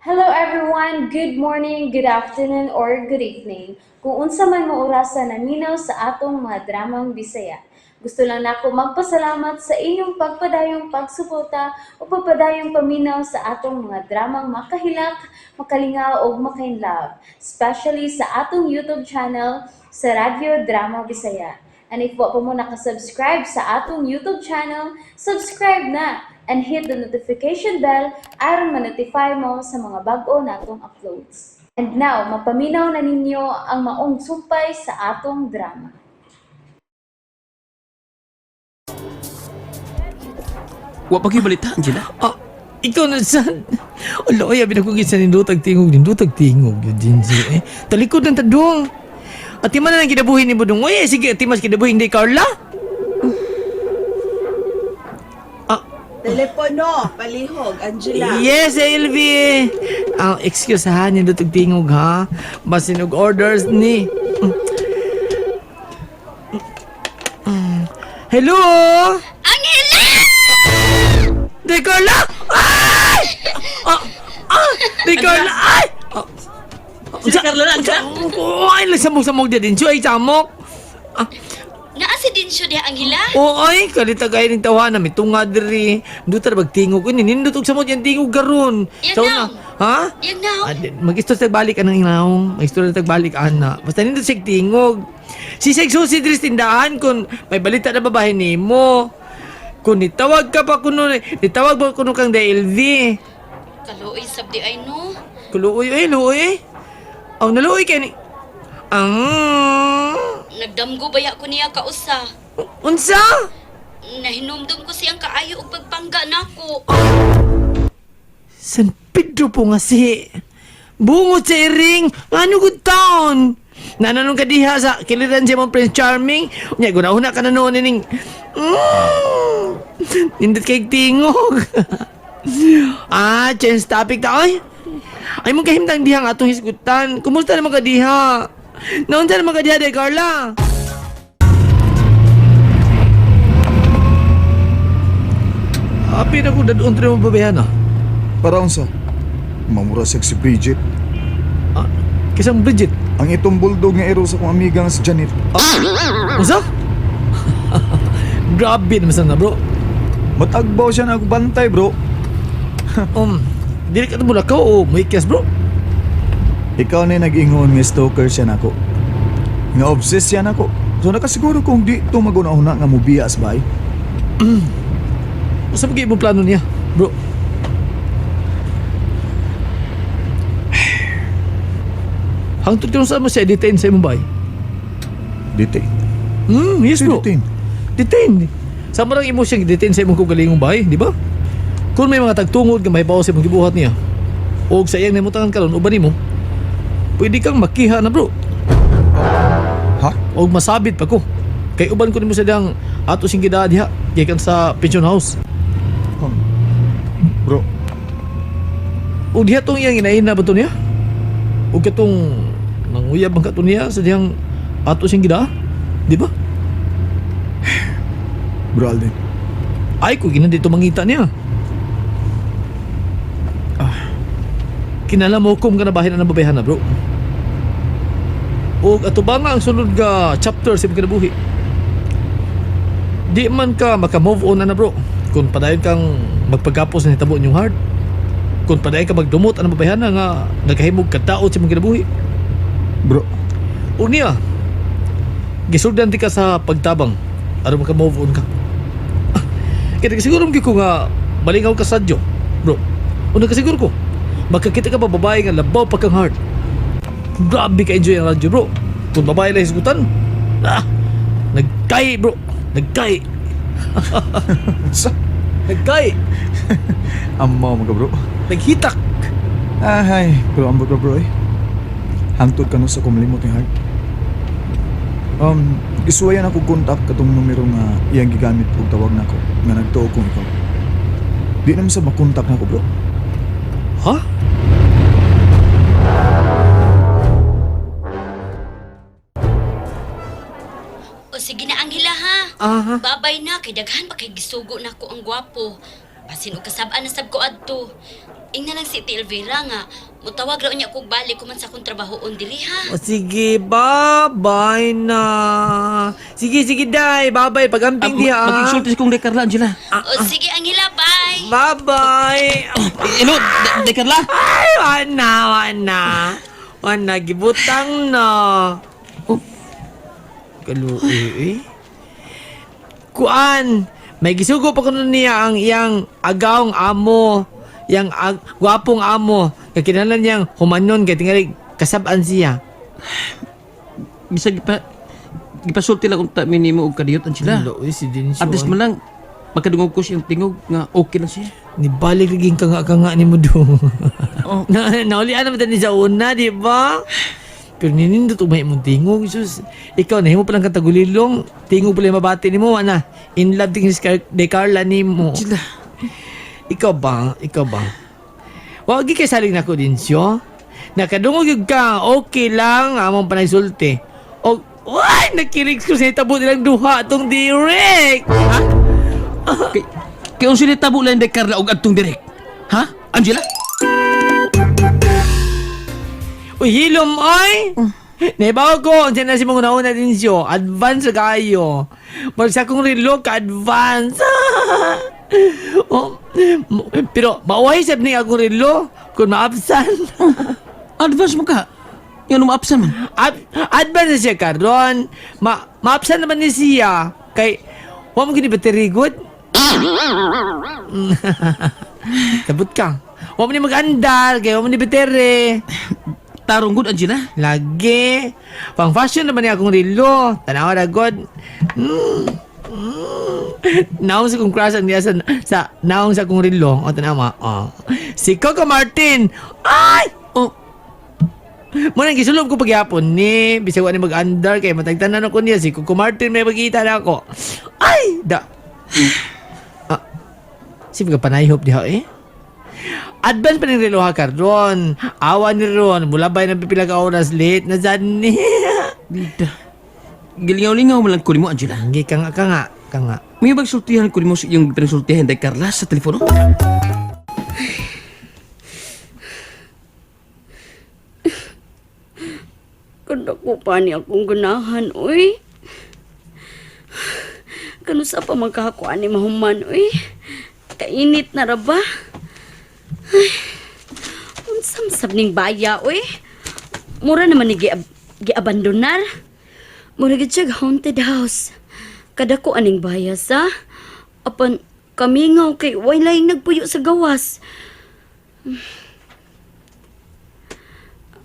Hello everyone! Good morning, good afternoon, or good evening. Kung unsa man mo orasa naminaw sa atong mga dramang Bisaya. Gusto lang nako magpasalamat sa inyong pagpadayong pagsuporta o pagpadayong paminaw sa atong mga dramang makahilak, makalingaw ug makainlove, especially sa atong YouTube channel sa Radyo Drama Bisaya. And if wa pa mo nakasubscribe sa atong YouTube channel, subscribe na and hit the notification bell aron ma-notify mo sa mga bag-o natong uploads. And now, mapaminaw na ninyo ang maong sumpay sa atong drama. Wa pa gyud balita, Angela. Ah, ikaw na sad. Ala, ay, abi na ko gisa nindutag tingog, nindutag tingog yun, Jinji. Eh. Talikod ng tadong. Ati man na lang kinabuhi ni Budong. Uy, sige, ati mas kinabuhi ni Carla. Ah, Telepono, palihog, Angela. Yes, LV. Ah, excuse ha, nindutag tingog ha. Basin og orders ni. Hello? Angela! Di Carla! Ay! Ah, ah, Di Carla! Ay! Ah, Si Carla na, Angela. Oo, ay, samok-samok di din siya. Ay, samok. Naa si Dinsyo diha, Angela? Oo, ay, kalita kayo ng tawanan. May tunga diri. Duta na bagtingog. Uy, nindot og samot yan tingog karon. Yan Sa una, now. ha? Yan now. Ah, mag-istorya tagbalik anang inaong. Mag-istorya tagbalik ana. Basta nindot siya tingog. Si Seg Susi diri sa tindahan kung may balita na babae nimo. Kung nitawag ka pa kuno, nitawag ba kuno kang DLV? Kaluoy sabdi ay no. Kuluoy, oy, luoy. Eh. Aw, naluoy kay ni. Ang Nagdamgo baya ko niya kausa. Unsa? Nahinumdum ko siyang kaayo og pagpangga nako. San Pedro po nga si Bungot sa iring. Ano good town? Nananong ka diha sa kiliran siya mong Prince Charming. Unya, gunahuna ka na noon ining. Nindot kay tingog. Ah, change topic ta. Ay, ay mong kahimtang diha nga atong hisgutan. Kumusta naman ka diha? Naunsa naman ka diha, de Carla? Api na ko dadon mo babayan ah. Para unsa? Mamura siya si Bridget. Ah, kisang Bridget. Ang itong bulldog nga ero sa akong amiga nga si Janet. Unsa? Grabe naman sana bro. Matagbaw siya na bantay, bro. Dili ka na mula ka o may kias bro. Ikaw na nag-ingon nga stalker siya nako. Nga obsessed siya nako. So nakasiguro kung di to maguna-una nga mubiya sa bay. Unsa ba imong plano niya, bro? Hangtod karon sa mo siya detain sa imong bay. Detain. Yes bro. Detain. Detain. Sa mo lang imo siyang detain sa imong kaugalingong bay, di ba? Kung may mga tagtungod nga mahibaw sa imong gibuhat niya, og sa iyang namutangan karon uban nimo, pwede kang makiha na bro. Ha? Og masabit pa ko. Kay uban ko nimo sa diyang ato sing gidaa diha gikan sa pension house. Bro, Og diha tong iyang inahin na ba to niya? Og katong nanguyab ang kato niya sa diyang ato sing gidaa, di ba? bro Alden. Ay ko ginan dito mangita niya. Ah. Kinala mo kum ka na bahin na babayahan na bro. Og ato ba nga ang sunod nga chapter sa imong kinabuhi? Di man ka maka-move on na na bro. Kung padayon kang magpagapos na hitabo inyong heart. Kung padayon ka magdumot ang babayahan na nga nagahimog kadaot sa imong kinabuhi. Bro, Og niya, gisuldan di ka sa pagtabang aron maka-move on ka. Kaya siguro ko nga balingaw ka sadyo, bro. Una ka siguro ko, makakita ka pa babae nga labaw pa kang heart. Grabe ka enjoy ang radyo, bro. Kung babae lang hisgutan, ah, nagkay, bro. Nagkay. sa Nagkay. amaw mga bro. Naghitak. Ahay, pero ambot bro, bro eh. Hangtod ka no sa kumlimot ni heart. Isuwayan ako kontak katong numero nga iyang gigamit og tawag nako nga nagtuo kong ikaw. Di naman sa makontak nako bro. Ha? O sige na, Angela ha. Aha. Babay na kay daghan pa kay gisugo nako ang gwapo. Basin og kasab-an na sab ko adto. Ingna lang si Ate Elvira nga mutawag raw niya kog balik kuman sa akong trabahoon diri ha. O sige, bye-bye na. Sige, sige, day. Bye-bye. Pag-amping diha. ah. Magigsulti kong Day Carla, Angela. O sige Angela, bye. Bye-bye. Hello, Day Carla. Ay, wana, wana. Wana, gibutang na. Oh. Kaluoy eh. Kuan, may gisugo pa kuno niya ang iyang agawng amo, iyang gwapong amo. Kay kinahanglan niyang humanon kay tingali kasab-an siya. Bisag pa gipasulti lang unta mi nimo og kadiyot, Angela. Luoy si Dinsyo. At least man lang makadungog ko siyang tingog nga okay lang siya. Nibalik lagi kanga-kanga ni mo do. Oh. Naulian naman ni sa una, di ba? Pero ninindot umay mong tingog, sus. Ikaw, nahimo pa lang katagulilong. Tingog pala yung mabati ni mo, ana. In love din si De Carla ni mo. Angela. Ikaw ba? Ikaw ba? Wag kay saling nako din siyo. Nakadungog yun ka, okay lang among panagsulti. O, ay, nakilig ko sa itabo nilang duha atong direct. Ha? Kay kay unsa ni tabo lang Day Carla og adtong direk? Ha? Angela? Uy, hilom, oy! Naibaw ko, unsa na si mga nauna din siyo. Advance kayo. Murag sa akong relo ka advance. Oh, pero mauhay sab ni akong relo kung maabsan. Advance mo ka. Nga maabsan man. Advance na siya karon. Maabsan naman ni siya. Kay, wa mo gini battery good. Sabot ka. Wa mo ni mag-andar, kay wa mo ni battery. Tarong gud, Angela. Lagi. Pang fashion naman niya akong relo. Tanawa na god. Naong sa kong crush ang niya sa naong sa kong relo. O tanawa. O. Si Coco Martin. Ay! Oh, Muna gisulob ko pagyapon ni. Bisag wa ni mag-andar kay matagtanan ko niya. Si Coco Martin may magkita na ako. Ay! Da. Ah. Si mga panayhop diha eh. Advance pa ni relo ha karon. Awa ni ron. Mulabay na pipila ka oras late na dyan ni. bida. Gilingaw-lingaw man lang ko nimo, Angela. Anggi ka nga ka nga ka nga. May bagsultihan ko nimo sa iyong pinagsultihan Day Carla sa telepono? Kadako pa ni akong ganahan oy. Kanusa pa magkakuan ni mahuman oy. Kainit na ra ba? Ay, unsam sab ning baya oy. Mura naman ni giabandonar. Mura gid siya haunted house. Kadako aning baya sa. Apan kamingaw kay walay nagpuyo sa gawas.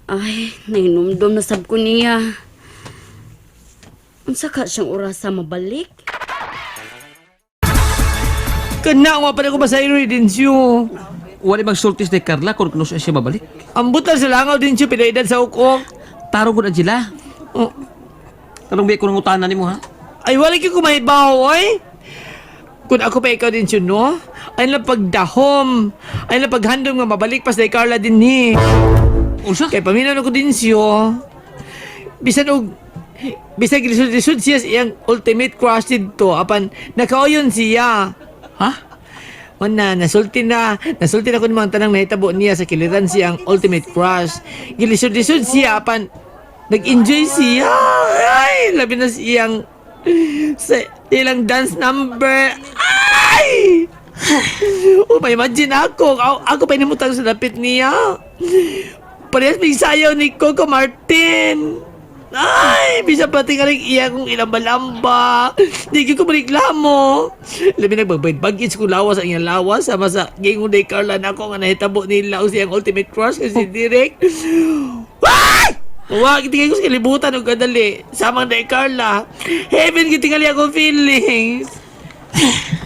Ay, nahinumdum na sab ko niya. Unsa ka siyang orasa mabalik? Kana wa pa na ko basayro din siyo. Wala magsulti si Day Carla kung kuno siya mabalik. Ambot lang sa langaw din siyo pinaidad sa ukok. Tarong gud, Angela. Oh. Tarong biya ko ng utanan nimo ha. Ay, wala kayo kumahibaw, oy. Kung ako pa ikaw din siyo, no? Ay lang pagdahom. Ay lang paghandom nga mabalik pa sa Carla din ni. Unsa? Kay paminaw na ko din siyo. Bisan og bisan gilisod-lisod siya sa iyang ultimate crush dito apan nakauyon siya. Ha? Wala, nasulti na. Nasulti na ko ng mga tanang nahitabo niya sa kiliran siyang ultimate crush. Gilisod-lisod siya apan nag-enjoy siya. Ay, labi na siyang sa ilang dance number. Ay! Oh, may imagine ako. Ako, ako pa inimutang sa lapit niya. Parehas may sayaw ni Coco Martin. Ay, bisa pati ka rin iya kong ilamba-lamba. Di ko mareklamo. Labi nagbagbayad-bagit ko lawas ang iyang lawas. Sama sa gingon ni Carla na ako nga nahitabo nila o siyang ultimate crush kasi direct. Ay! Wa, gitingay ko sa kalibutan og kadali. Samang ni Carla. Heaven gitingali akong feelings.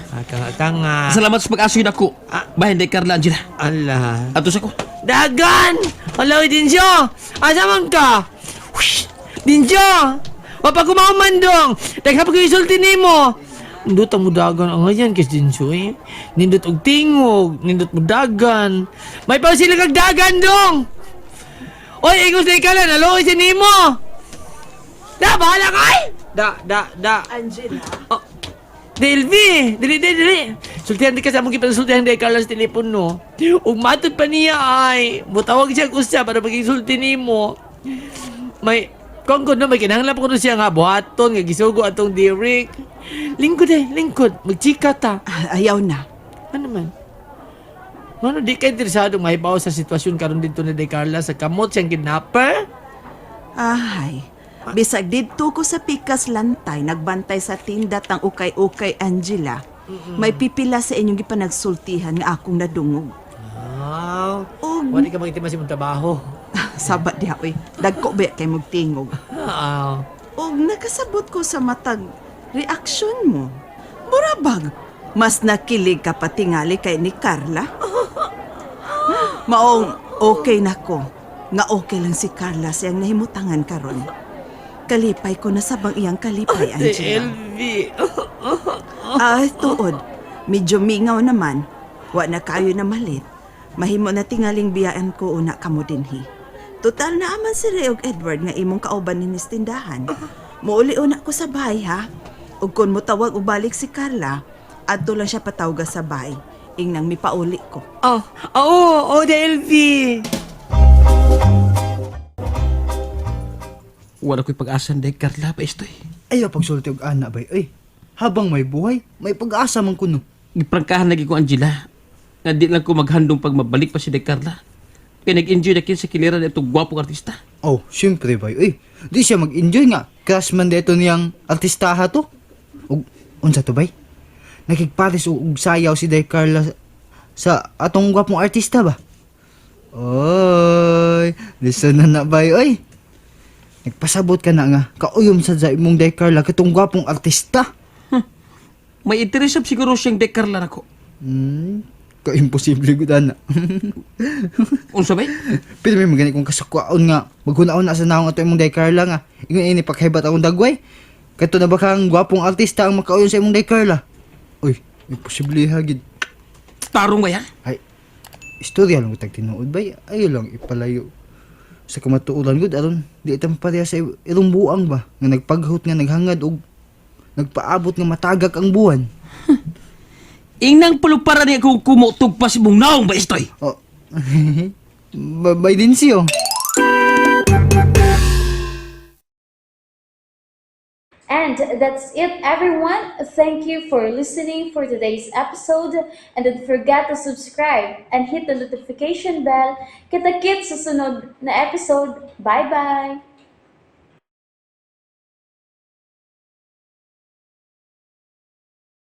Ah, kanga, kanga. Salamat sa pag-asoy nako. Bahin Day Carla, Angela. Allah. Ato sa ko. Dagan! Hala, oy, Dinsyo! Asa man ka? Whoosh! Dinsyo! Wapag man dong! Daghan pa ko isulti nimo! Nindot ang mudagan ang ngayon kay Dinsyo eh. Nindot og tingog, nindot mudagan. May pa sila kag dagan dong! Oy, ingos na ikaw lang, naloy si nimo! Da, bahala kay! Da, da, da. Angela, Oh, DLV! Dili, dili, dili! Sultihan di ka sa among gipasultihan Day Carla sa telepono. Ug matod pa niya ay, mutawag siya usa para magigsulti nimo. May, kung kuno, may kinahanglan pa kuno siya nga buhaton, nga gisugo atong Derek. Lingkod eh, lingkod. Magchika ta. Ah, ayaw na. Ano man? Ano, di ka interesado mahibaw sa sitwasyon karon dito ni De Carla sa kamot siyang kidnapper? Ahay. Bisag didto ko sa pikas lantay, nagbantay sa tinda tang ukay-ukay Angela. May pipila sa inyong gipanagsultihan nga akong nadungog. Ah, Og wala ka magitima sa imong trabaho. saba diha oy. Dagko ba kay mugtingog. Ah, Og nakasabot ko sa matag reaksyon mo. Murabag, mas nakilig ka patingali kay ni Carla. Maong okay na ko. Nga okay lang si Carla sa iyang nahimutangan karon. Kalipay ko na sabang iyang kalipay, Ate Angela. LV. Ah, tuod. Medyo mingaw naman. Wa na kayo na malit. Mahimo na tingaling biyaan ko una kamo dinhi. Total na aman si Ray og Edward nga imong kauban ninis tindahan. Muuli una ko sa bahay ha. Ug kun motawag og balik si Carla, adto lang siya patawga sa bahay. Ingnang mipauli ko. Oh, oh, oh, De LV. Wala ko'y pag-asa Day Carla pa istoy. Ayaw pagsulti og ana bay. Ay, habang may buhay, may pag-asa man kuno. Giprangkahan lagi ko Angela. Nga di lang ko maghandong pag mabalik pa si Day Carla. Kaya nag-enjoy na kin sa kiliran itong gwapong artista. Oh, syempre bay. Ay, di siya mag-enjoy nga. Crush man dito niyang artistaha to. Ug unsa to bay? Nakigpares og sayaw si Day Carla sa atong gwapong artista ba? Oy, listen na na bay oy. Nagpasabot ka na nga. Kauyom sa imong Day Carla katong gwapong artista. May interes sab siguro siyang Day Carla nako. Ka-imposible gud ana. Unsa bay? Pero may magani kong kasukwaon nga. Maghunaon na sa naong ato imong Day Carla nga. Ingon ini pakhibat akong dagway. Kato na ba kang gwapong artista ang makauyon sa imong Day Carla? Uy, imposible ha gid. Tarong ba ya? Ay, istorya lang tag tinuod bay. Ayo lang ipalayo sa kamatuoran gud aron di itang pareha sa irong buang ba nga nagpaghot nga naghangad og nagpaabot nga matagak ang buwan. Ingnang paluparan niya kung kumutog pa si mong naong ba istoy? Oh. Bay din siyo. And that's it, everyone. Thank you for listening for today's episode. And don't forget to subscribe and hit the notification bell. Kita-kits sa sunod na episode. Bye-bye!